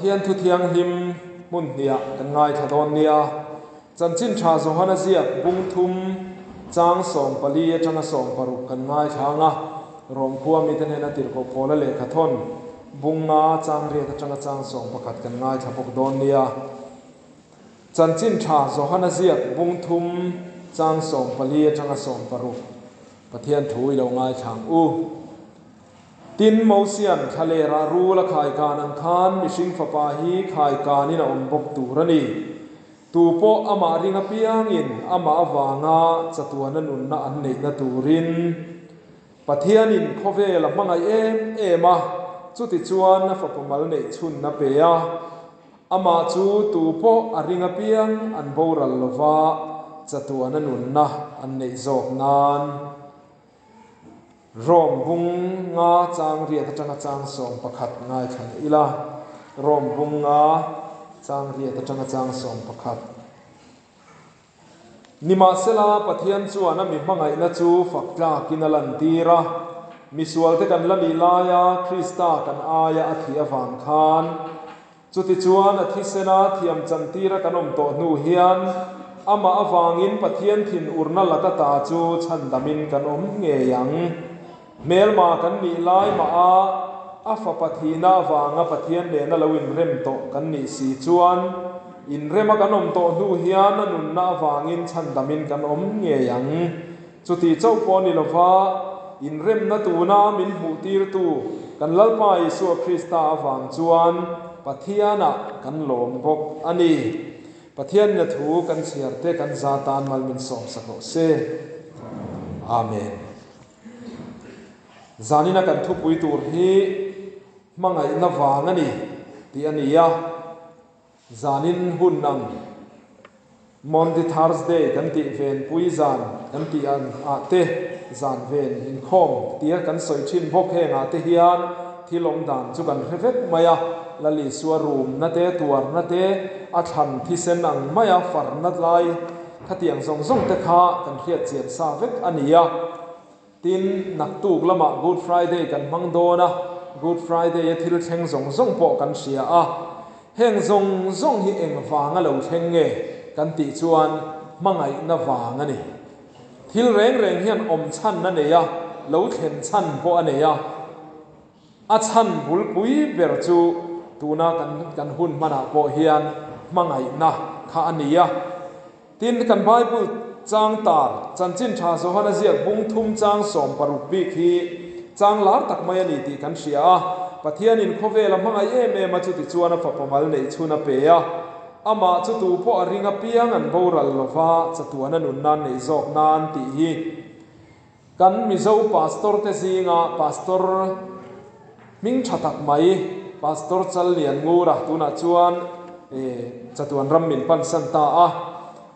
Pathian thu thianghlim hmun hniah kan ngaithla dawn nia. Chanchin Tha Johana ziak bung thum chang 14 atanga 16 kan ngaithla ang a, Rom khua mite hnena tirhkoh Paula lehkha thawn bung nga chang riat atanga chang 11 kan ngaithla bawk dawn nia. Chanchin Tha Johana ziak bung thum chang 14 atanga 16 Pathian thu i lo ngaithla ang u. Tin, Mosia'n thlalera rul a khaikan ang khan mihring fapa hi khaikanin a awm bawk tur a ni. Tu pawh amah ring apiangin amah avanga chatuana nunna an neihna turin Pathianin khawvel a hmangaih em em a, chutichuan a fapa mal neih chhun a pe a. Amah chu tu pawh a ring apiang an boral lova chatuana nunna an neih zawk nan. Rom bung nga chang riat atanga chang 11 ngaithla leh ila. Rom bung nga chang riat atanga chang 11. Nimahsela, Pathian chuan a mi hmangaihna chu fak tlakin a lantir a. Misualte kan la nih laia Krista kan aia a thih avang khan, Chutichuan, a thisena thiam chantira kan awm tawh hnu hian amah avangin Pathian thinurna laka ta chu chhandamin kan awm ngei ang. Hmelma kan nih lai mah a, a fapa thihna avanga Pathian nena lo inrem tawh kan nih si chuan, inrema kan awm tawh hnu hian a nunna avangin chhandamin kan awm ngei ang. Chuti chauh pawh ni lova, inremna tuna min hmuhtirtu kan Lalpa Isua Krista avang chuan Pathianah kan lawm bawk a ni. Pathian na thu kan chhiar te kan za tan mal min sawmsak rawh se. Amen. Zanina kan thupui tur hi hmangaihna vang a ni tih a ni a. Zanin hun ang Maundy Thursday kan tih ven pui zan kan tih ang ah te zan ven inkhawm tia kan sawi thin bawk heng ah te hian thil awm dan chu kan hre vek mai a, Lal Isua rumna te tuarna te a thlan thisen ang maia farna lai khatiang zawng zawng te kha kan hriat chian sa vek a ni a. Tin, naktuk lamah Good Friday kan hmang dawn a, Good Friday a thil thleng zawng zawng pawh kan hria a. Heng zawng zawng hi eng vanga lo thleng nge kan tih chuan hmangaihna vang a ni. Thil reng reng hian awm chhan a nei a, lo thlen chhan pawh a nei a. A chhan bulpui ber chu tuna kan kan hun hmanah pawh hian hmangaihna kha a ni a. Tin, kan Bible chang tar, Chanchin Tha Johana ziak bung thum chang 16 bik hi chang lar tak mai a ni tih kan hria a. Pathianin khawvel a hmangaih em em a, chuti chuan a fapa mal neih chhun a pe a. Amah chu tu pawh a ring apiang an boral lova, chatuan a nun nan neih zawk nan tih hi Kan Mizo Pastor te zinga Pastor hming tha tak mai Pastor Challian Ngura tunah chuan chatuan ram min pansan ta a,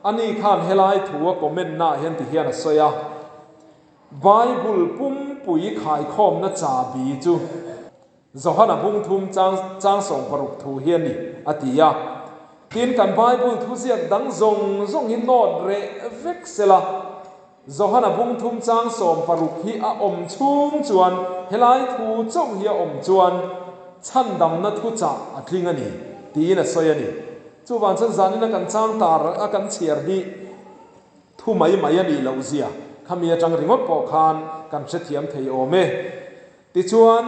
ani khan helai thu a comment naah hian ti hian a sawi a, Bible pumpui khaikhawmna chabi chu Johana bung thum chang chang 16 thu hi a ni, a ti a. Tin, kan Bible thuziak dang zawng zawng hi nawt reh vek sela, Johana bung thum chang 16 hi a awm chhung chuan helai thu chauh hi a awm chuan chhandamna thuchah a tling a ni, tiin a sawi a ni. Chuvang chuan zanina kan chang tar a kan chhiar hi thu mai mai a nih loh zia khami atang ringawt pawh khan kan hrethiam thei awm e. Tichuan,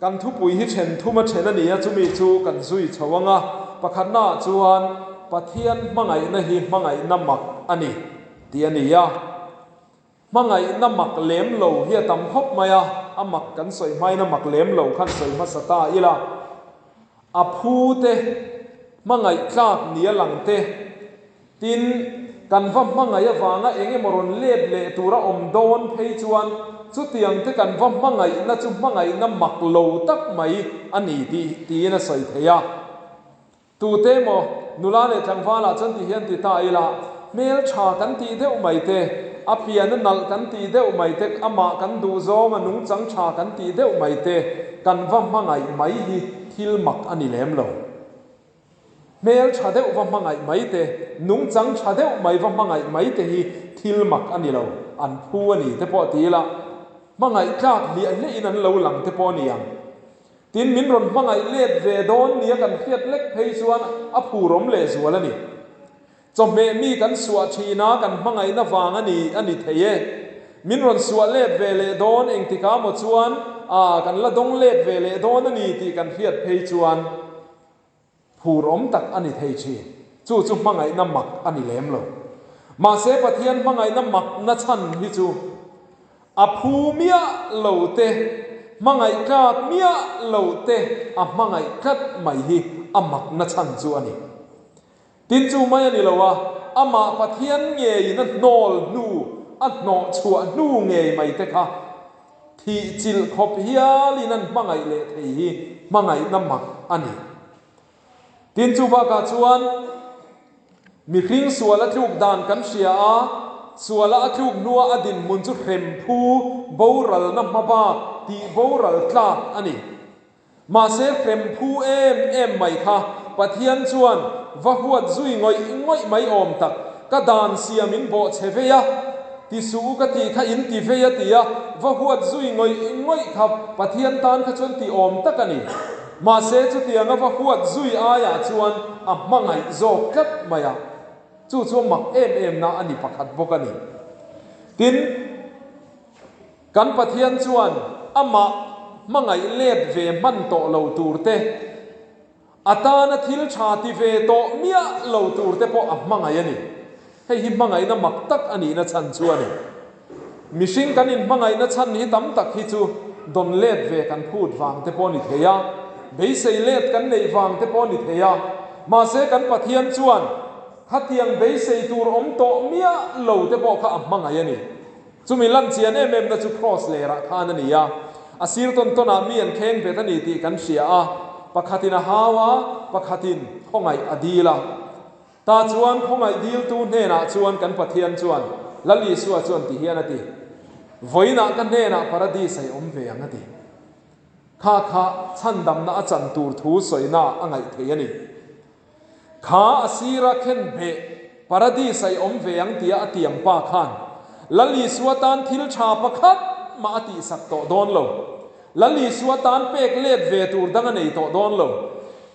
kan thupui hi then thum a then a ni a, chumi chu kan zui chho ang a. Pakhatnaah chuan, Pathian hmangaihna hi hmangaihna mak a ni tih a ni a. Hmangaihna mak lem lo hi a tam khawp mai a, a mak kan sawi hmain a mak lem lo khan sawi hmasa ta ila. A phu te, hmangaih tlak ni a lang te, Tin, kan va hmangaih avanga eng emaw rawn let leh tura awm dawn phei chuan chutiang te kan va hmangaihna chu hmangaihna mak lo tak mai a ni tih tiin a sawi thei a. Tute emaw nula leh tlangvalah chuan ti hian ti ta ila, hmel tha kan tih deuh mai te, a pian a nalh kan tih deuh mai te, amah kan duh zawng a nungchang tha kan tih deuh mai te, kan va hmangaih mai hi thil mak a ni lem lo. Hmel tha deuh va hmangaih mai te, nungchang tha deuh mai va hmangaih mai te hi thil mak a ni lo, an phu a ni te pawh ti ila, hmangaih tlak hliah hliahin an lo lang te pawh a ni ang. Tin, min rawn hmangaih let ve dawn nia kan hriat lek phei chuan a phurawm lehzual a ni. Chawhmeh mi kan suah thin a, kan hmangaihna vang a ni a ni thei e. Min rawn suah let ve leh dawn engtikah maw chuan a kan la dawng let ve leh dawn a ni tih kan hriat phei chuan phur awm tak a ni thei thin. Chu chu hmangaihna mak a ni lem lo. Mahse Pathian hmangaihna mak na chhan hi chu a phu miah lo te, hmangaih tlak miah lo te a hmangaih tlat mai hi a mak na chhan chu a ni. Tin chu mai a ni lo a, amah Pathian ngeiin a hnawl hnu, a hnawh chhuah hnu ngei mai te kha thih chilh khawp hialin an hmangaih leh thei hi hmangaihna mak a ni. Tin chu bakah chuan mihring sual a tluk dan kan hria a, suala a tluk hnua a dinhmun chu hrem phu boralna hmabak tih boral tlak a ni. Mahse hrem phu em em mai kha Pathian chuan va huat zui ngawih ngawih mai awm tak, ka dan siam in bawh chhe vei a, ti suh u ka tih kha in ti vei a ti a, va huat zui ngawih ngawih kha Pathian tan kha chuan ti awm tak a ni. Mahse chutianga va huat zui aiah chuan a hmangaih zawk tlat mai a, chu chu a mak em em na a ni pakhat bawk a ni. Tin. Kan Pathian chuan amah hmangaih let ve hman tawh lo tur te, a tana thil tha ti ve tawh miah lo tur te pawh a hmangaih a ni. Hei hi hmangaihna mak tak a nihna chhan chu a ni. Mihring kan inhmangaihna chhan hi tam tak hi chu dawn let ve kan phut vang te pawh a ni thei a, beisei let kan neih vang te pawh a ni thei a, mahse kan Pathian chuan khatiang beisei tur awm tawh miah lo te pawh kha a hmangaih a ni. Chumi lan chian em em na chu Kraws lerah khan a ni a, a sir tawn tawnah mi an kheng bet a ni tih kan hria a, pakhatin a hau a, pakhatin khawngaih a dil a. Tah chuan khawngaih diltu hnenah chuan kan Pathian chuan, Lal Isua chuan ti hian a ti, Vawiinah ka hnenah Paradis a i awm ve ang a ti. Kha kha chhandamna a chan tur thu sawina a ngaih thei a ni. Kha a sira khen beh Paradis a i awm ve ang tia a tiam pa khan Lal Isua tan thil tha pakhat mah a tihsak tawh dawn lo. Lal Isua tan pek let ve tur dang a nei tawh dawn lo.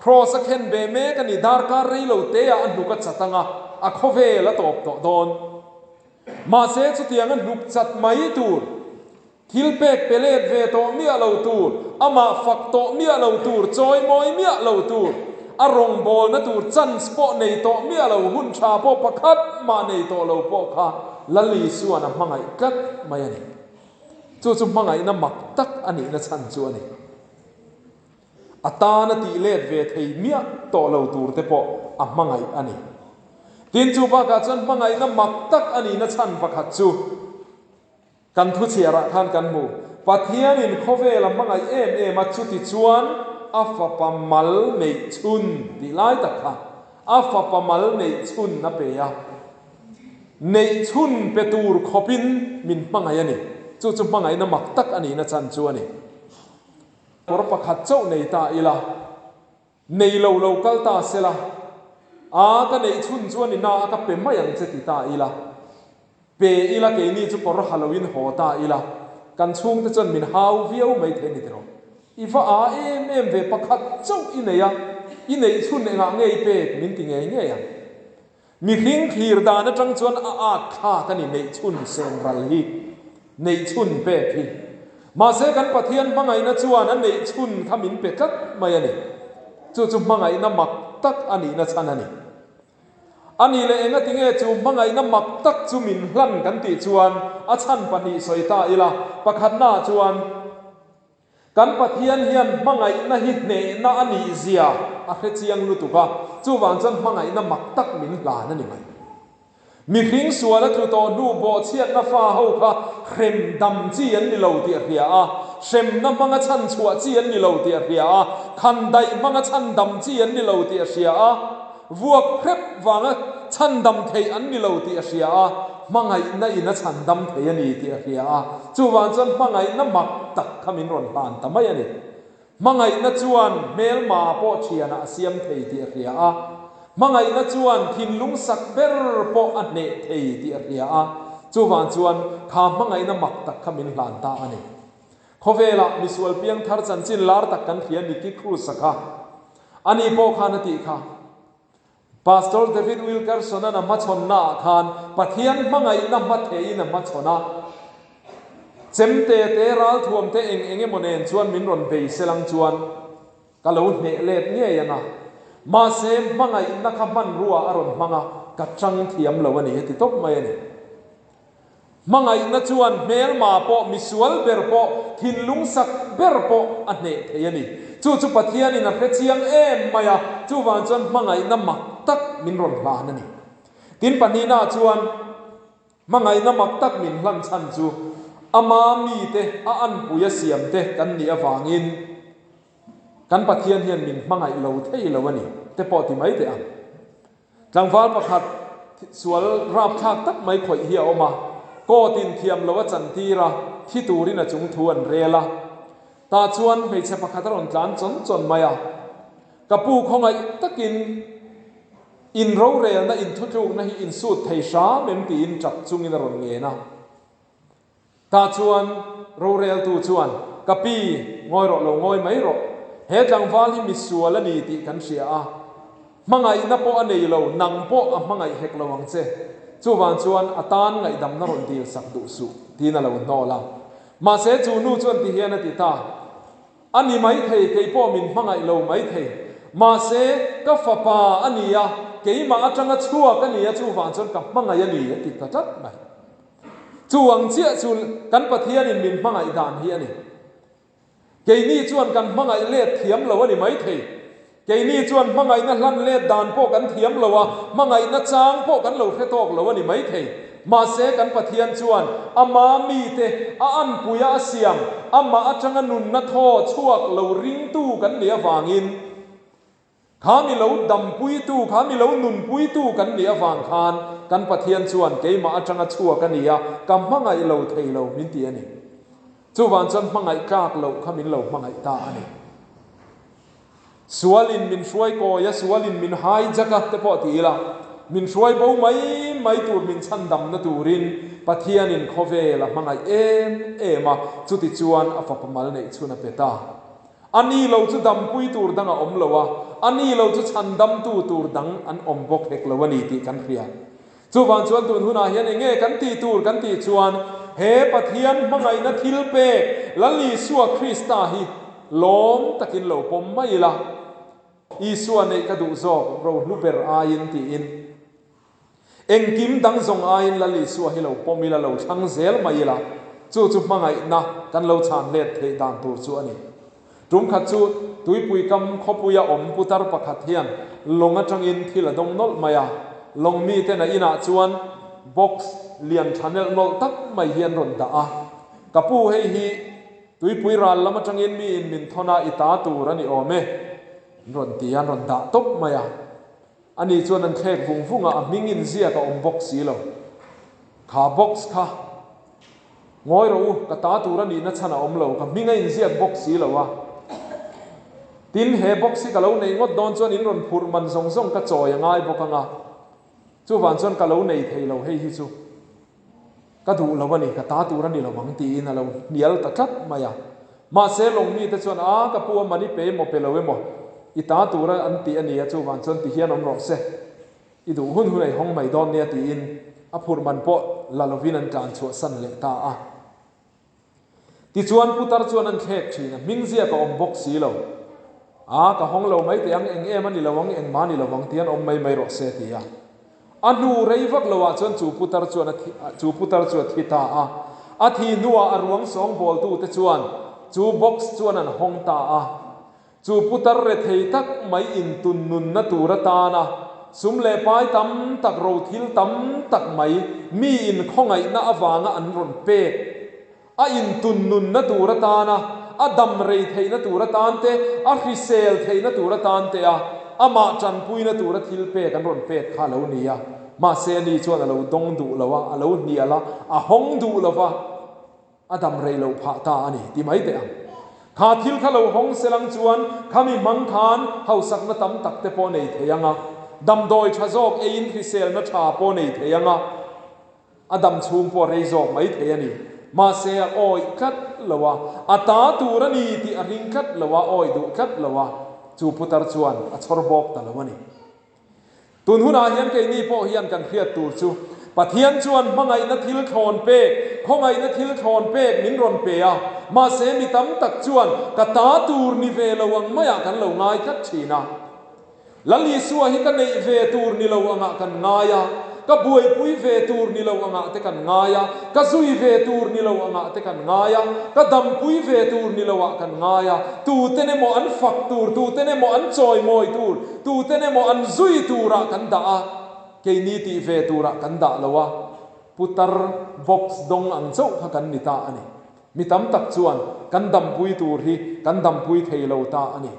Kraws a khen beh mek a ni darkar rei lo te ah a hnuk a chat anga a khawvel a tawp tawh dawn. Mahse chutiang a hnuk chat mai tur. Thil pek pe let ve tawh miah lo tur, amah fak tawh miah lo tur, chawimawi miah lo tur, a rawngbawlna tur chance pawh nei tawh miah lo, hun tha pawh pakhat mah nei tawh lo pawh kha Lal Isua'n a hmangaih tlat mai a ni. Chu chu hmangaihna mak tak a nihna chhan chu a ni. A tana tih let ve thei miah tawh lo tur te pawh a hmangaih a ni. Tin, chu bakah chuan hmangaihna mak tak a nihna chhan pakhat chu, Kan thuchhiarah khan kan hmu. Pathianin khawvel a hmangaih em em a, chuti chuan a fapa mal neih chhun tih lai tak kha a fapa mal neih chhun a pe a. Neih chhun pe tur khawpin min hmangaih a ni. Chu chu hmangaihna mak tak a nihna chhan chu a ni. Kawr pakhat chauh nei ta ila. Nei lo lo kal ta sela, A, ka neih chhun chuan i na a ka pe mai ang che ti ta ila, pe ila keini chu kawr ha loin haw ta ila, kan chhungte chuan min hau viau mai thei ni tiraw? I va a em em ve pakhat chauh i nei a, i neih chhun engah nge i pek min ti ngei ngei ang. Mihring thlir dan atang chuan a at thlak a ni neihchhun sen ral hi, neihchhun pek hi. Mahse kan Pathian hmangaihna chuan a neihchhun kha min pe tlat mai a ni. Chu chu hmangaihna mak tak a nihna chhan a ni. A nih leh engati nge chu hmangaihna mak tak chu min hlan kan tih chuan a chhan pahnih sawi ta ila, pakhatnaah chuan, Kan Pathian hian hmangaihna hi hnehna a nih zia a hre chiang lutuk a, chuvang chuan hmangaihna mak tak min hlan a ni mai. Mihring sual a tlu tawh hnu bawhchhiatna fa ho kha hrem dam chi an ni lo tih a hria a, hremna hmanga chhan chhuah chi an ni lo tih a hria a, khan daih hmanga chhan dam chi an ni lo tih a hria a, Vuak hrep vanga chhandam theih an ni lo tih a hria a, hmangaihna in a chhandam thei a ni tih a hria a, chuvang chuan hmangaihna mak tak kha min rawn hlan ta mai a ni. Hmangaihna chuan hmelma pawh thianah a siam thei tih a hria a, hmangaihna chuan thinlung sak ber pawh a hneh thei tih a hria a, chuvang chuan kha hmangaihna mak tak kha min hlan ta a ni. Khawvelah misual piangthar chanchin lar tak kan hria Nicky Cruz-a kha. Ani pawh khan a tih kha. Pastor David Wilkerson-a'n a hmachhawnnaah khan Pathian hmangaihna hmatheiin a hmachhawn a. Chemte te, ralthuam te eng eng emaw nen chuan min rawn bei selang chuan ka lo hneh let ngei ang a. Mahse, hmangaihna kha hmanrua a rawn hmang a, ka chang thiam lo a ni, heti tawp mai a ni. Hmangaihna chuan hmelma pawh, misual ber pawh, thinlung sak ber pawh a hneh thei a ni. Chu chu Pathianin a hre chiang em mai a, chuvang chuan hmangaihna mak tak min rawn hlan a ni. Tin, pahnihnaah chuan hmangaihna mak tak min hlan chhan chu ama mite a anpui a siamte kan nih avangin kan Pathian hian min hmangaih lo thei lo a ni te pawh ti mai teh ang. Tlangval pakhat sual rapthlak tak mai khawih hi a awm a, court in thiam lo a chantir a, thi turin a chung thu an rel a. Tah chuan hmeichhe pakhat a rawn tlan chawn chawn mai a, Ka pu khawngaih takin in rorelna in thutlukna hi in sut thei hram em tiin tap chungin a rawn ngen a. Tah chuan roreltu chuan, Ka pi, ngawi rawh lo ngawi mai rawh. He tlangval hi misual a ni tih kan hria a. Hmangaihna pawh a nei lo, nang pawh a hmangaih hek lo ang che. Chuvang chuan a tan ngaihdamna rawn dil sak duh suh, tiin a lo hnawl a. Mahse chu nu chuan ti hian a ti ta, A ni maithei, kei pawh min hmangaih lo maithei. Mahse ka fapa a ni a, keimah atanga chhuak a ni a, chuvang chuan ka hmangaih a ni, a ti ta tlat mai. Chu ang chiah chu kan Pathianin min hmangaih dan hi a ni. Keini chuan kan hmangaih let thiam lo a ni maithei. Keini chuan hmangaihna hlan let dan pawh kan thiam lo a, hmangaihna chang pawh kan lo hre tawk lo a ni maithei. Mahse kan Pathian chuan ama mite a anpuia a siam, amah atanga nunna thaw chhuak lo ringtu kan nih avangin, Kha mi lo dampuitu, kha mi lo nunpuitu kan nih avang khan kan Pathian chuan keimah atanga chhuak a ni a, ka hmangaih lo thei lo min ti a ni. Chuvang chuan hmangaih tlak loh kha min lo hmangaih ta a ni. Sualin min hruai kawi a, sualin min hijack a te pawh ti ila, min hruai bo mai mai tur min chhandamna turin Pathianin khawvel a hmangaih em em a, chuti chuan a fapa mal neih chhun a pe ta. A ni lo chu dampui tur dang a awm lo a, a ni lo chu chhandamtu tur dang an awm bawk hek lo a ni tih kan hria. Chuvang chuan tun hunah hian eng nge kan tih tur kan tih chuan he Pathian hmangaihna thil pek Lal Isua Krista hi lawm takin lo pawm mai ila, Isua neih ka duh zawk rohlu ber aiin tiin. Engkim dang zawng aiin Lal Isua hi lo pawm ila, lo thlang zel mai ila, chu chu hmangaihna kan lo chhan let theih dan tur chu a ni. Tum khat chu tuipui kam khawpuia awm putar pakhat hian lawng atangin thil a dawng nawlh mai a, lawng miten a inah chuan box lian tha nelh nawlh tak mai hi an rawn dah a, Ka pu hei hi tuipui ral lam atangin miin min thawn a, i ta tur a ni awm e, an rawn ti a, an rawn dah tawp mai a. Ani chuan an thlek vung vung a, a hming inziak a awm bawk si lo. Kha box kha ngawi rawh u, ka ta tur a nihna chhan a awm lo, ka hming a inziak bawk si lo a. Tin, he box hi ka lo neih ngawt dawn chuan in rawn phurh man zawng zawng ka chawi a ngai bawk ang a, chuvang chuan ka lo nei thei lo hei hi chu. Ka duh lo a ni, ka ta tur a ni lo ang tiin a lo hnial ta tlat mai a. Mahse lawng mite chuan, A, ka pu a man i pe emaw pe lo emaw, i ta tura an tih a ni a, chuvang chuan ti hian awm rawh se, i duh hun hun ei hawng mai dawn nia tiin a phurh man pawh la lovin an tlan chhuahsan leh ta a. Tichuan putar chuan an thlek thin a, hming ziak a awm bawk si lo. A, ka hawng lo mai teh ang, eng em a ni lo ang, engmah a ni lo ang tihian awm mai mai rawh se ti a. A hnu rei vak lo ah chuan chu putar chuan a thi, chu putar chu a thi ta a. A thi hnuah a ruang sawngbawltu te chuan chu box chuan an hawng ta a. Chu putar rethei tak mai intun nunna tur atana sum leh pai tam tak rothil tam tak mai mi inkhawngaihna avanga an rawn pek a intun nunna tur atana a dam rei theihna tur atan te, a hrisel theihna tur atan te a amah tanpuina tura thil pek an rawn pek kha a lo ni a. Mahse ani chuan a lo dawng duh lo a, a lo hnial a, a hawng duh lo va. A dam rei loh phah ta a ni, ti mai teh ang. Kha thil kha lo hawng selang chuan khami hmang khan hausakna tam tak te pawh nei thei ang a, damdawi tha zawk eiin hriselna tha pawh nei thei ang a, a dam chhung pawh rei zawk mai thei a ni. Mahse a awih tlat lo a, a ta tur a ni tih a ring tlat lo a, awih duh tlat lo a, chu putar chuan a chhawr bawk ta lo a ni. Tun hunah hian keini pawh hian kan hriat tur chu Pathian chuan hmangaihna thil thlawn pek, khawngaihna thil thlawn pek min rawn pe a, mahse mi tam tak chuan ka ta tur ni ve lo ang maiah kan lo ngai tlat thin a. Lal Isua hi ka neih ve tur ni lo angah kan ngai a, ka buaipui ve tur ni lo angah te kan ngai a, ka zui ve tur ni lo angah te kan ngai a, ka dampui ve tur ni loah kan ngai a, tuten emaw an fak tur, tuten emaw an chawimawi tur, Tuten emaw an zui turah kan dah a, keini tih ve turah kan dah lo a, putar box dawng ang chauh kha kan ni ta a ni. Mi tam tak chuan kan dampui tur hi kan dampui thei lo ta a ni.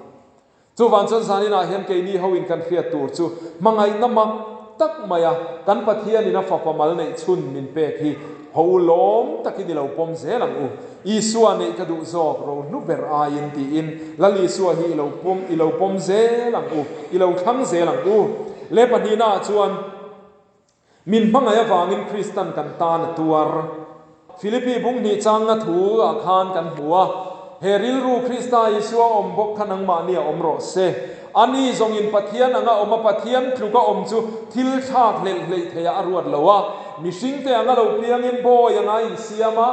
Chuvang chuan zaninah hian keini hoin kan hriat tur chu hmangaihna mak tak maia kan Pathianin a fapa mal neih chhun min pek hi ho lawm takin i lo pawm zel ang u. Isua neih ka duh zawk ro hlu ber aiin tiin Lal Isua hi i lo pawm i lo pawm zel ang u, i lo thlang zel ang u. Le pahnihnaah chuan min hmangaih avangin Kristan kan tan a tuar. Philippi bunghnih changa thu ah khan kan hmu a, he rilru Krista Isua awm bawk kha nangmahni a awm rawh se. Ani zawngin Pathian anga awm a, Pathian tluka awm chu thil thlak hlelh hleih theiah a ruat lo a, mihringte anga lo piangin bawi anga a insiam a,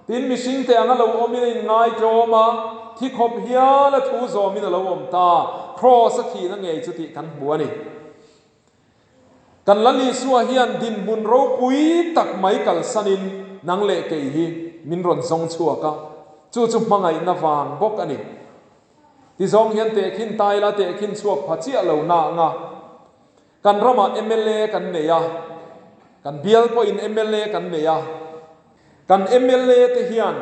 Tin, mihringte anga lo awmin a inngai tlawm a, thi khawp hial a thu zawmin a lo awm ta, Kraws a thihna ngei chu tih kan hmu a ni. Kan Lal Isua hian dinhmun ropui tak mai kalsanin nang leh kei hi min rawn zawng chhuak a, chu chu hmangaihna vang bawk a ni. Tizawng hian tehkhin ta ila tehkhin chhuak pha chiah lo na anga Kan ramah mla kan nei a, kan bial pawhin mla kan nei a. Kan mla te hian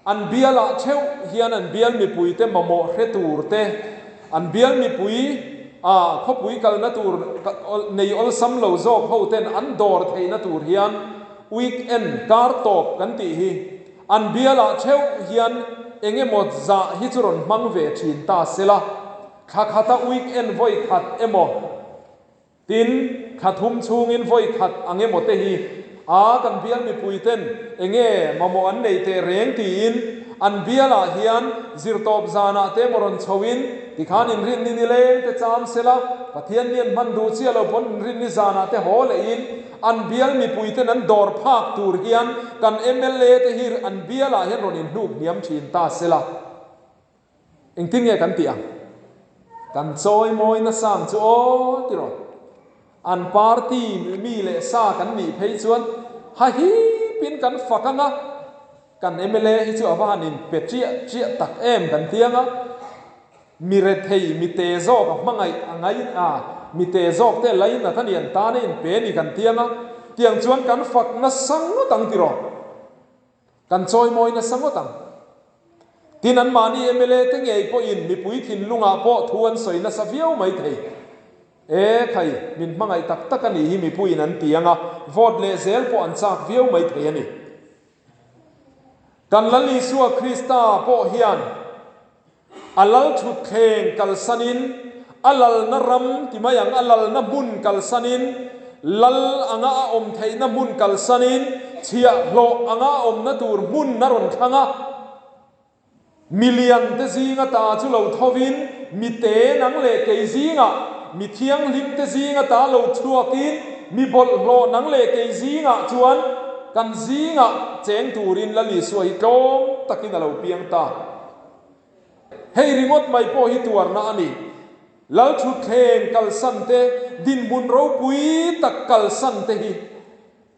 an bialah theuh hian an bial mipuite mamawh hre tur te, an bial mipui a khawpui kalna tur nei awlsam lo zawk ho ten an dawr theihna tur hian weekend kar tawp kan tih hi an bialah theuh hian eng emaw zah hi chu rawn hmang ve thin ta sela. Thla khata weekend vawi khat emaw, tin thla thum chhungin vawi khat ang emaw te hi a kan bial mipui ten enge mamawh an nei teh reng tiin an bialah hian zirtawp zanah te emaw rawn chhoin tikhan inrinni nileng te cham sela, Pathian ni an hman duh chiah lo pawn inrinni zanah te haw lehin an bial mipui ten an dawr phak tur hian kan mla te hi an bialah hian rawn inhnuk hniam thin ta sela. Engtin nge kan tih ang? Kan chawi mawi nasa ang chu aw ti rawh. An party mi leh sa kan nih phei chuan ha hipin kan fak ang a, kan mla hi chu a va han inpe chiah chiah tak em kan ti ang a. Mi rethei, mi te zawk a hmangaih a ngai a, mi te zawk te lainat a ni an tan a inpe a ni kan ti ang a, tiang chuan kan fak nasa ngawt ang ti rawh. Kan chawi mawi nasa ngawt ang. Tin, anmahni mla te ngei pawhin mipui thinlungah pawh thu an sawi nasa viau mai thei. E khai, min hmangaih tak tak a nih hi mipuiin an ti ang a, vote leh zel pawh an chak viau mai thei a ni. Kan Lal Isua Krista pawh hian a lal thutthleng kalsanin, a lalna ram ti mai ang, a lalna hmun kalsanin, lal anga a awm theihna hmun kalsanin, chhiahhlawh anga a awmna tur hmun a rawn thlang a. Milian te zinga ta chu lo thovin, mi te nang leh kei zingah, mi thianghlim te zinga ta lo chhuakin, mi bawlhhlawh nang leh kei zingah chuan kan zingah cheng turin Lal Isua hi tlawm takin a lo piang ta. Hei ringawt mai pawh hi tuarna a ni. Lal thutthleng kalsan te, dinhmun ropui tak kalsan te hi,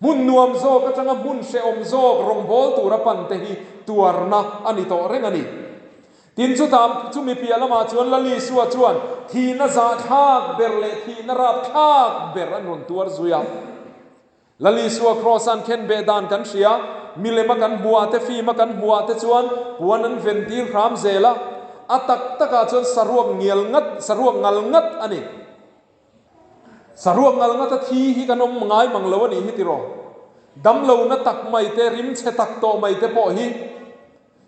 hmun nuam zawk atanga hmun hrehawm zawk rawngbâwl tura pan te hi tuarna a ni tawh reng a ni. Tin, chutah chumi piah lamah chuan Lal Isua chuan thihna zahthlak ber leh thihna rapthlak ber an rawn tuar zui a. Lal Isua Kraws an khen beh dan kan hria, milem a kan hmuah te, fim a kan hmuah te chuan puan an ven tir hram zel a, a tak takah chuan saruak ngial ngat, saruak ngal ngat a ni. Saruak ngal ngat a thi hi kan awm ngai mang lo a nih hi tiraw? Damlohna tak mai te, rimchhe tak tawh mai te pawh hi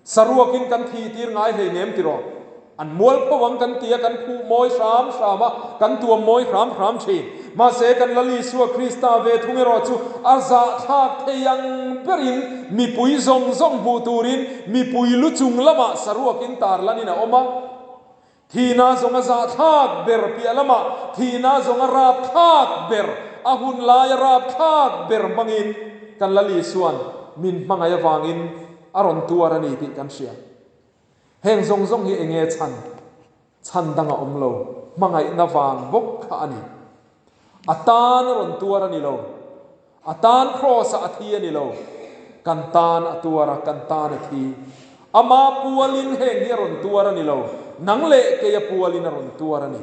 saruakin kan thih tir ngai hlei nem tiraw? An mualpho ang kan ti a, kan khuh mawi hram hram a, kan tuam mawi hram hram thin. Mahse, kan Lal Isua Krista ve thung erawh chu a zahthlak thei ang berin mipui zawng zawng hmuh turin mipui lu chung lamah saruakin tarlanin a awm a. Thihna zawng a zahthlak ber piah lamah thihna zawng a rapthlak ber, a hun laia rapthlak ber hmangin kan Lal Isua'n min hmangaih avangin a rawn tuar a ni tih kan hria. Heng zawng zawng hi enge chhan? Chhan dang a awm lo, hmangaihna vang bawk kha a ni. A tan a rawn tuar a ni lo. A tan Kraws-ah a thi a ni lo. Kan tan a tuar a, kan tan a thi. Ama pualin heng hi a rawn tuar a ni lo. Nang leh keia pualin a rawn tuar a ni.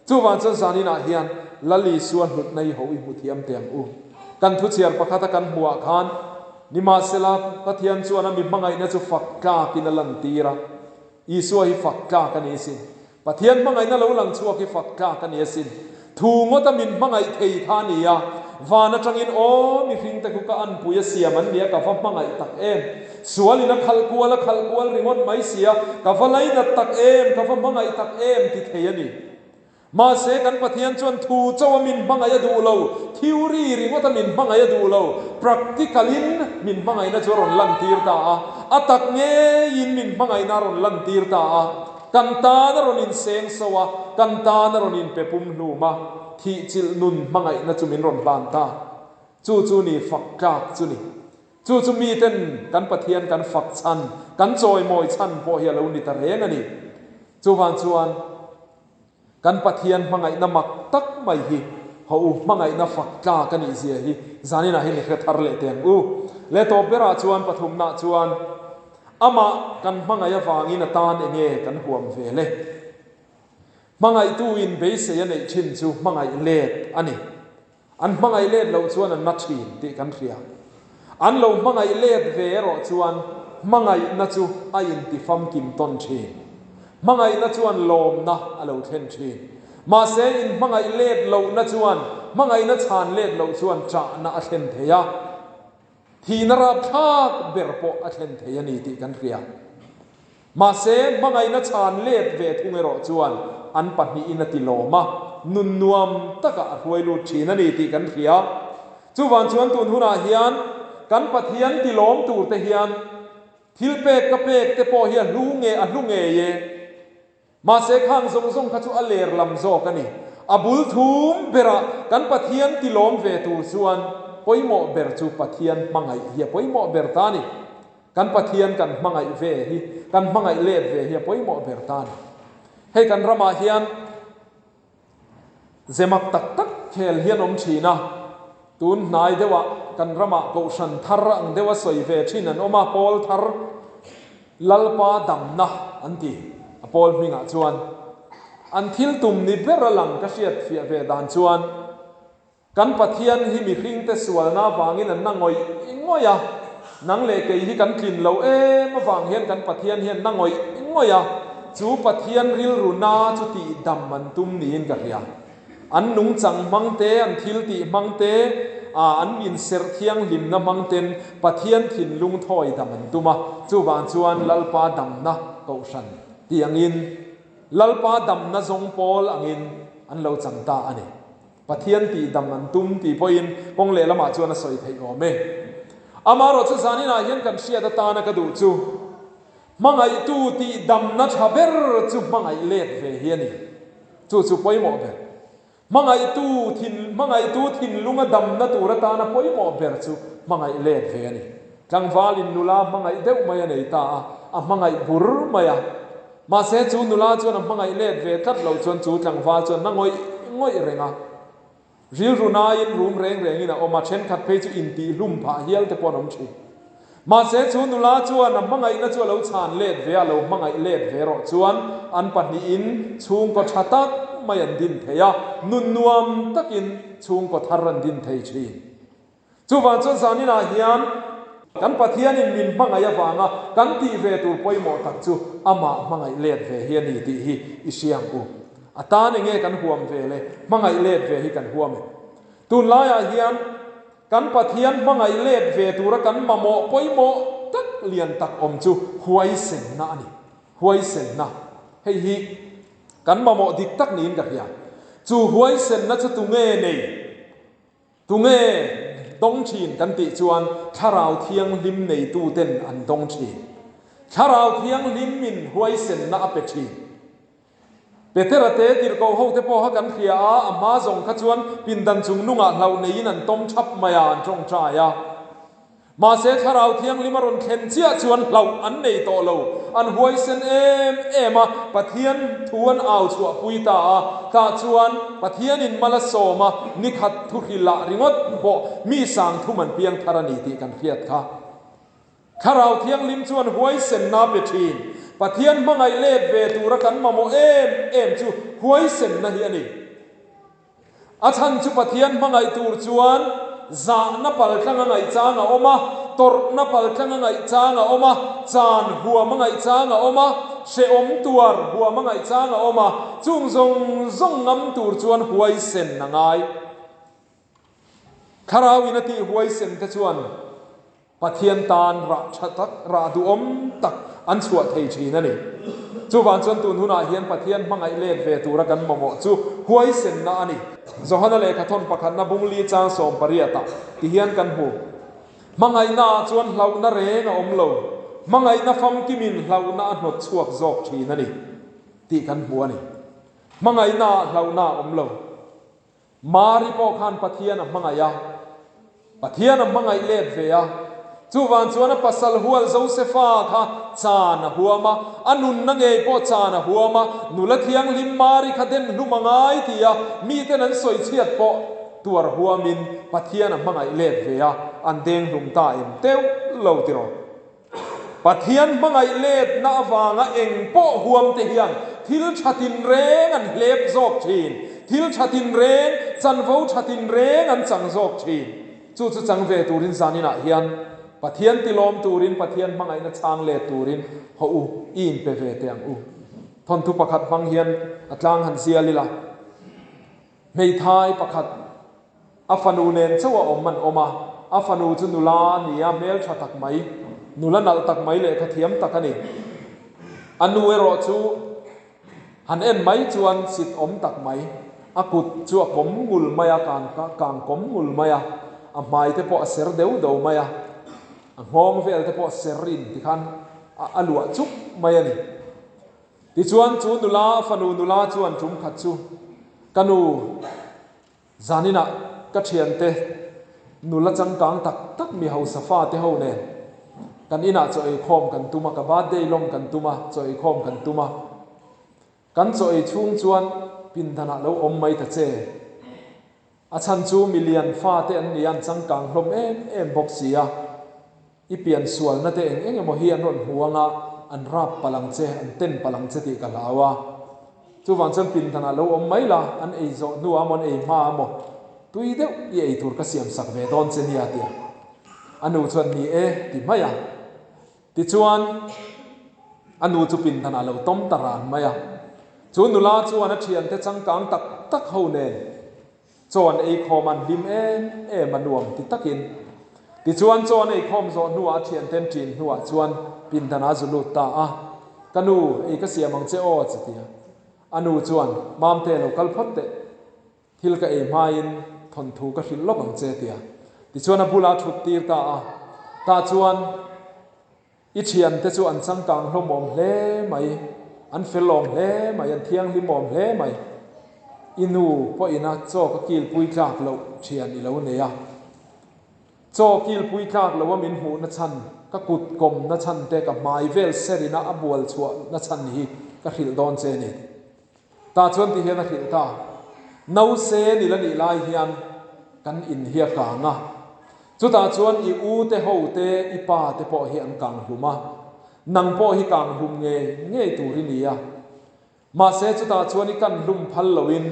Chuvang chuan zaninah hian Lal Isua hlutna hi ho i hmu thiam teh ang u. Kan thuchhiar pakhata kan hmuhah khan, Nimahsela, Pathian chuan a mi hmangaihna chu fak tlakin a lantir a. Isua hi fak tlak a ni asin. Pathian hmangaihna lo lang chhuak hi fak tlak a ni asin. Thu ngawta min hmangaih thei kha a ni a. Van atangin, Aw, mihringte khu ka anpui a siam an nia, ka va hmangaih tak em. Sualin a khalh kual a khalh kual ringawt mai sia, ka va lainat tak em, ka va hmangaih tak em ti thei a ni. Mahse, kan Pathian chuan thu chauha min hmangaih a duh lo, theory ringawta min hmangaih a duh lo, practical-in min hmangaihna chu a rawn lantir ta a, a tak ngeiin min hmangaihna a rawn lantir ta a, kan tan a rawn inseng so a, kan tan a rawn inpe pumhlum a, thihchilh nun hmangaihna chu min rawn hlan ta. Chu chu ni fak tlak chu ni. Chu chu miten kan Pathian kan fak chhan, kan chawimawi chhan pawh hi a lo ni ta reng a ni. Chuvang chuan kan Pathian hmangaihna mak tak mai hi haw u, hmangaihna fak tlak a nih zia hi zaninah hian i hre thar leh teh ang u. Leh tawp berah chuan pathumnah chuan amah kan hmangaih avangin a tan enge kan huam ve le? Hmangaihtu in beisei a neih thin chu hmangaih let a ni. An hmangaih let loh chuan an na thin tih kan hria. An lo hmangaih let ve erawh chuan hmangaihna chu a intifamkim tawn thin. Hmangaihna chuan lawmna a lo thlen thin. Mahse, inhmangaih let lohna chuan hmangaihna chhan let loh chuan ṭahna a thlen thei a. Thihna rapthlak ber pawh a thlen thei a ni tih kan hria. Mahse, hmangaihna chhan let ve thung erawh chuan an pahnihin a ti lawm a, nun nuam takah a hruai lut thin a ni tih kan hria. Chuvang chuan tun hunah hian kan Pathian ti lawm tur te hian thil pek ka pek te pawh hi a hlu nge a hlu ngei e. Mahse khang zawng zawng kha chu a ler lam zawk a ni. A bul thum berah kan Pathian ti lawm ve tur chuan pawimawh ber chu Pathian hmangaih hi a pawimawh ber ta a ni. Kan Pathian kan hmangaih ve hi, kan hmangaih let ve hi a pawimawh ber ta a ni. Hei kan ramah hian zemak tak tak khel hi an awm thin a, tun hnai deuhah kan ramah kohhran thar ang deuha sawi ve thin an awm a, pawl thar Lalpa damna an ti. A pawl hmingah chuan an thil tum ni ber a lang ka hriat fiah ve dan chuan kan Pathian hi mihringte sualna avangin an na ngawih ngawih a, nang leh kei hi kan tlin lo em avang hian kan Pathian hian na ngawih ngawih a, chu Pathian rilru na chu tih dam an tum niin ka hria. An nungchang hmang te, an thil tih hmang te, ah an inserh thianghlimna hmang ten Pathian thinlung thawi dam an tum a, chuvang chuan Lalpa damna kohhran tih angin, Lalpa damna zawng pawl angin an lo chang ta a ni. Pathian tih dam an tum tih pawhin kawng lehlamah chuan a sawi theih awm e. Amaherawhchu zaninah hian kan hriat atana ka duh chu, Hmangaihtu tih damna tha ber chu hmangaih let ve hi a ni. Chu chu pawimawh ber. Hmangaihtu thin, hmangaihtu thinlunga damna tur atana pawimawh ber chu hmangaih let ve a ni. Tlangvalin nula hmangaih deuh mai a nei ta a, a hmangaih bur mai a. Mahse chu nula chuan a hmangaih let ve tlat loh chuan chu tlangval chuan na ngawih ngawih reng a. Rilru naiin rum reng rengin a awm a, thenkhat phei chu intihhlum phah hial te pawh an awm thin. Mahse chu nula chuan a hmangaihna chu a lo chhan let ve a, lo hmangaih let ve rawh chuan an pahnihin chhungkaw tha tak mai an din thei a, nun nuam takin chhungkaw thar an din thei thin. Chuvang chuan zaninah hian kan Pathianin min hmangaih avanga kan tih ve tur pawimawh tak chu amah hmangaih let ve hi a ni tih hi i hria ang u. A tan enge kan huam ve le? Hmangaih let ve hi kan huam em? Tunlaiah hian kan Pathian hmangaih let ve tura kan mamawh pawimawh tak lian tak awm chu huaisenna a ni. Huaisenna. Hei hi kan mamawh dik tak niin ka hria. Chu huaisenna chu tunge nei? Tunge dawng thin kan tih chuan Thlarau Thianghlim neituten an dawng thin. Thlarau Thianghlimin huaisenna a pe thin. Petera te tirhkoh hote pawh kha kan hria a, a hma zawng kha chuan pindan chung nungah hlauh neiin an tawm thap mai a, an tawngtai a. Mahse Thlarau Thianghlim a rawn thlen chiah chuan hlauh an nei tawh lo, an huaisen em em a, Pathian thu an au chhuah pui ta a, tah chuan Pathianin mal a sawm a, nikhat thu hrilh ah ringawt pawh mi sang thum an piang thar a ni tih kan hriat kha. Thlarau Thianghlim chuan huaisenna pe thin. Pathian hmangaih let ve tura kan mamawh em em chu huaisenna hi a ni. A chhan chu Pathian hmangaih tur chuan zahna paltlang a ngaih chang a awm a, tawrhna paltlang a ngaih chang a awm a, chan huam a ngaih chang a awm a, hrehawm tuar huam a ngaih chang a awm a, chung zawng zawng ngam tur chuan huaisen a ngai. Thlarau in a tih huaisen te chuan Pathian tan rah tha tak, rah duhawm tak an chhuah thei thin a ni. Chuvang chuan tun hunah hian Pathian hmangaih let ve tura kan mamawh chu huaisenna a ni. Johana lehkhathawn pakhatna bungli chang 18 ah ti hian kan hmu. Hmangaihna ah chuan hlauhna reng a awm lo, hmangaihna famkimin hlauhna a hnawt chhuak zawk thin a ni tih kan hmu a ni. Hmangaihna ah hlauhna a awm lo. Mari pawh khan Pathian a hmangaih a, Pathian a hmangaih let ve a. Chuvang chuan a pasal hual Josefa kha chan a huam a, a nunna ngei pawh chan a huam a, nula thianghlim Mari kha den hlum a ngai ti a, miten an sawi chhiat pawh tuar huamin Pathian a hmangaih let ve a, an deng hlum ta em teuh lo tiraw. Pathian hmangaih letna avanga eng pawh huam te hian thil tha tinreng an hlep zawk thin, thil tha tinreng, chanvo tha tinreng an chang zawk thin. Chu chu chang ve turin zaninah hian Pathian tilawm turin, Pathian hmangaihna chhang let turin haw u, i inpe ve teh ang u. Thawnthu pakhat hmang hian a tlang han zial ila. Hmeithai pakhat a fanu nen chauh a awm an awm a, a fanu chu nula a ni a, hmeltha tak mai, nula nalh tak mai lehkha thiam tak a ni. A nu erawh chu han en mai chuan sit awm tak mai, a kut chu a kawm ngul mai a, kang kang kawm ngul mai a, a hmai te pawh a ser deuh deuh mai a, a nghawng vel te pawh ser in tikhan a luah chuk mai a ni. Tichuan chu nula, fanu nula chuan tum khat chu, Ka nu, zaninah ka thiante nula changkang tak tak mi hausa fate ho nen kan inah chaw eikhawm kan tum a, ka birthday lawm kan tum a, chaw eikhawm kan tum a. Kan chaw ei chhung chuan pindanah lo awm mai ta che. A chhan chu milian fate an ni a, an changkang hlawm em em bawk si a. I pian sualna te eng eng emaw hi an rawn hmu anga an rap palh ang che, an ten palh ang che tih ka hlau a. Chuvang chuan pindanah lo awm mai la, an ei zawh hnuah emaw an ei hma emaw tui deuh i ei tur ka siam sak ve dawn che nia tia a nu chuan ni e ti mai a. Tichuan a nu chu pindanah lo tawm ta ran mai a. Chu nula chuan a thiante changkang tak tak ho nen Chaw an ei khawm an hlim em em a nuam ti takin. Tichuan chaw an ei khawm zawh hnuah a thianten ṭin hnuah chuan pindan a zu lut ta a, Ka nu, ei ka siam ang che aw chi tia. A nu chuan, Mamte lo kal phawt teh, thil ka ei hmain thawnthu ka hrilh lawk ang che tia. Tichuan a bula ṭhut tir ta a, tah chuan, I thiante chu an changkang hlawmawm hle mai, an felawm hle mai, an thianghlimawm hle mai. I nu pawhin a chaw ka kilpui tlak loh thian i lo nei a. Chaw kilpui tlak loh a min hmuh na chhan, ka kut kawm na chhan te, ka hmai vel serin a a bual chhuah na chhan hi ka hrilh dawn che ni. Tah chuan ti hian a hrilh ta, Nause ni la nih lai hian kan in hi a kang a, chutah chuan i u te ho te i pa te pawh hi an kang hlum a, nang pawh hi kang hlum ngei ngei tur i ni a. Mahse chutah chuan i kan hlum phal loin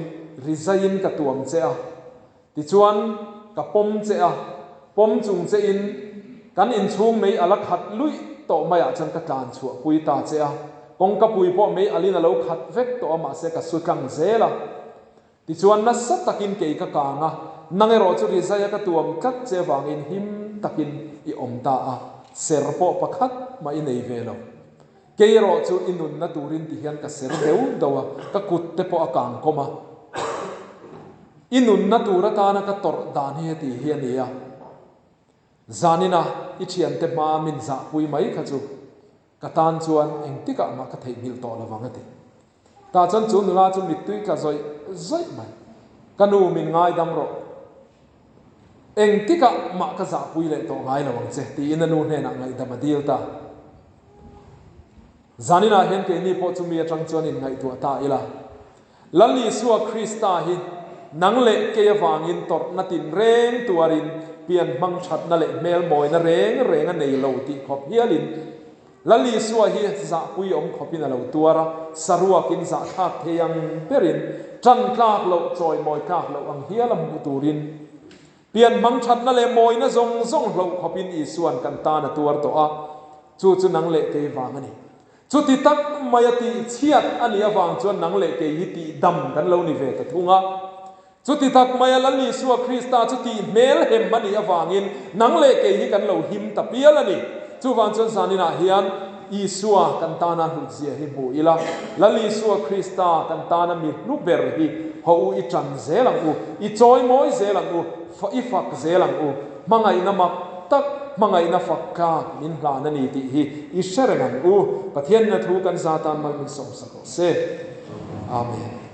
rizaiin ka tuam che a, tichuan ka pawm che a, pawm chung che in kan inchhung mei a la khat luih tawh maiah chuan ka tlan chhuah pui ta che a, Kawngka pui pawh mei alin a lo khat vek tawh a mahse ka su tlang zel a. Tichuan nasa takin kei ka kang a, nang erawh chu rizaia ka tuam tlat che vangin him takin i awm ta a, ser pawh pakhat mah i nei ve lo. Kei erawh chu i nunna turin ti hian ka ser deuh deuh a, ka kut te pawh a kang kawm a. I nunna tur atana ka tawrh dan hi heti hi a ni a, zanina i thiante hmaa min zahpui mai kha chu ka tan chuan engtikah mah ka theihnghilh tawh lo vang a ti. Tah chuan chu nula chu mittui tla zawih zawih mai. Ka nu min ngaidam rawh. Engtikah mah ka zahpui leh tawh ngai lo ang che tiin a nu hnenah ngaihdam a dil ta. Zaninah hian keini pawh chumi atang chuan inngaihtuah ta ila. Lal Isua Krista hi nang leh kei avangin tawrhna tin reng tuarin pian hmang thatna leh hmel mawina reng reng a nei lo tih khawp hialin Lal Isua hi zahpui awm khawpin a lo tuar a, saruakin zahthlak thei ang berin tan tlak loh, chawimawi tlak loh ang hial a hmuh turin pian hmang thatna leh mawina zawng zawng hloh khawpin Isua'n kan tan a tuar tawh a, chu chu nang leh kei vang a ni. Chuti tak maia tih chhiat a nih avang chuan nang leh kei hi tih dam kan lo ni ve ta thung a. Chuti tak maia Lal Isua Krista chu tih hmel hem a nih avangin nang leh kei hi kan lo him ta pial a ni. Chuvang chuan zaninah hian Isua kan tana hlutzia hi hmu ila, Lal Isua Krista kan tana mi hlu ber hi haw u i tan zel ang u, i chawimawi zel ang u, i fak zel ang u. Hmangaihna mak tak, hmangaihna fak tlak min hlan a ni tih hi i hre reng ang u. Pathianin a thu kan za tan mal min sawmsak rawh se. Amen.